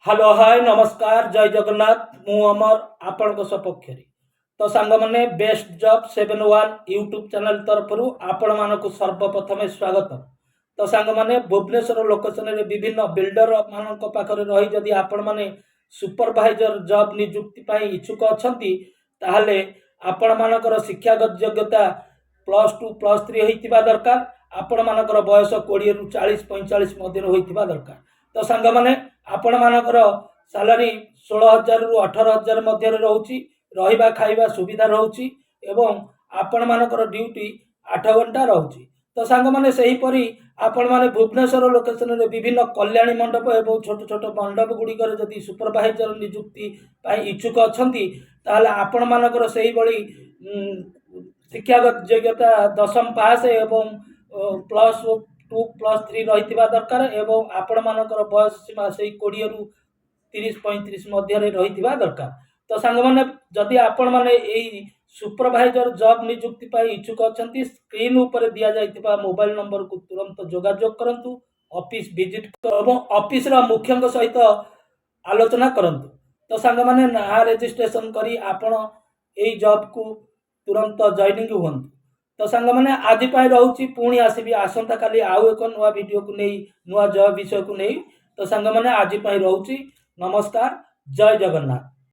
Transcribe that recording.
Hello, ହାଏ, ନମସ୍କାର, ଜୟ ଜଗନ୍ନାଥ। ମୁଁ ଅମର, ଆପଣଙ୍କ ସପକ୍ଷରେ। ତ ସାଙ୍ଗମାନେ, ବେଷ୍ଟ ଜବ୍ 71 ୟୁଟ୍ୟୁବ୍ ଚ୍ୟାନେଲ୍ ତରଫରୁ ଆପଣମାନଙ୍କୁ ସର୍ବପ୍ରଥମେ ସ୍ୱାଗତ। ତ ସାଙ୍ଗମାନେ, ଭୁବନେଶ୍ୱର ଲୋକେସନରେ ବିଭିନ୍ନ ବିଲ୍ଡର ମାନଙ୍କ ପାଖରେ ରହି ଯଦି ଆପଣମାନେ ସୁପରଭାଇଜର ଜବ୍ ନିଯୁକ୍ତି ପାଇଁ ଇଚ୍ଛୁକ ଅଛନ୍ତି, ତାହେଲେ ଆପଣମାନଙ୍କର ଶିକ୍ଷାଗତ ଯୋଗ୍ୟତା +2, +3 ହୋଇଥିବା ଦରକାର। ଆପଣମାନଙ୍କର ବୟସ 20ରୁ 40, 45 ମଧ୍ୟରେ ହୋଇଥିବା ଦରକାର। ତ ସାଙ୍ଗମାନେ, ଆପଣମାନଙ୍କର ସାଲାରୀ 16,000ରୁ 18,000 ମଧ୍ୟରେ ରହୁଛି। ରହିବା ଖାଇବା ସୁବିଧା ରହୁଛି ଏବଂ ଆପଣମାନଙ୍କର ଡ୍ୟୁଟି 8 ଘଣ୍ଟା ରହୁଛି। ତ ସାଙ୍ଗମାନେ, ସେହିପରି ଆପଣମାନେ ଭୁବନେଶ୍ୱର ଲୋକେସନରେ ବିଭିନ୍ନ କଲ୍ୟାଣୀ ମଣ୍ଡପ ଏବଂ ଛୋଟ ଛୋଟ ମଣ୍ଡପ ଗୁଡ଼ିକରେ ଯଦି ସୁପରଭାଇଜର ନିଯୁକ୍ତି ପାଇଁ ଇଚ୍ଛୁକ ଅଛନ୍ତି, ତାହେଲେ ଆପଣମାନଙ୍କର ସେଇଭଳି ଶିକ୍ଷାଗତ ଯୋଗ୍ୟତା 10ମ ପାସ୍ ଏବଂ +2, +3 ରହିଥିବା ଦରକାର ଏବଂ ଆପଣମାନଙ୍କର ବୟସ ସୀମା ସେଇ 20ରୁ 30, 35 ମଧ୍ୟରେ ରହିଥିବା ଦରକାର। ତ ସାଙ୍ଗମାନେ, ଯଦି ଆପଣମାନେ ଏଇ ସୁପରଭାଇଜର ଜବ୍ ନିଯୁକ୍ତି ପାଇଁ ଇଚ୍ଛୁକ ଅଛନ୍ତି, ସ୍କ୍ରିନ୍ ଉପରେ ଦିଆଯାଇଥିବା ମୋବାଇଲ ନମ୍ବରକୁ ତୁରନ୍ତ ଯୋଗାଯୋଗ କରନ୍ତୁ, ଅଫିସ ଭିଜିଟ୍ ଏବଂ ଅଫିସର ମୁଖ୍ୟଙ୍କ ସହିତ ଆଲୋଚନା କରନ୍ତୁ। ତ ସାଙ୍ଗମାନେ, ନାଁ ରେଜିଷ୍ଟ୍ରେସନ କରି ଆପଣ ଏଇ ଜବ୍କୁ ତୁରନ୍ତ ଜଏନିଂ ହୁଅନ୍ତୁ। ତ ସାଙ୍ଗମାନେ, ଆଜି ପାଇଁ ରହୁଛି। ପୁଣି ଆସିବି ଆସନ୍ତାକାଲି ଆଉ ଏକ ନୂଆ ଭିଡ଼ିଓକୁ ନେଇ, ନୂଆ ଜବ୍ ବିଷୟକୁ ନେଇ। ତ ସାଙ୍ଗମାନେ, ଆଜି ପାଇଁ ରହୁଛି। ନମସ୍କାର, ଜୟ ଜଗନ୍ନାଥ।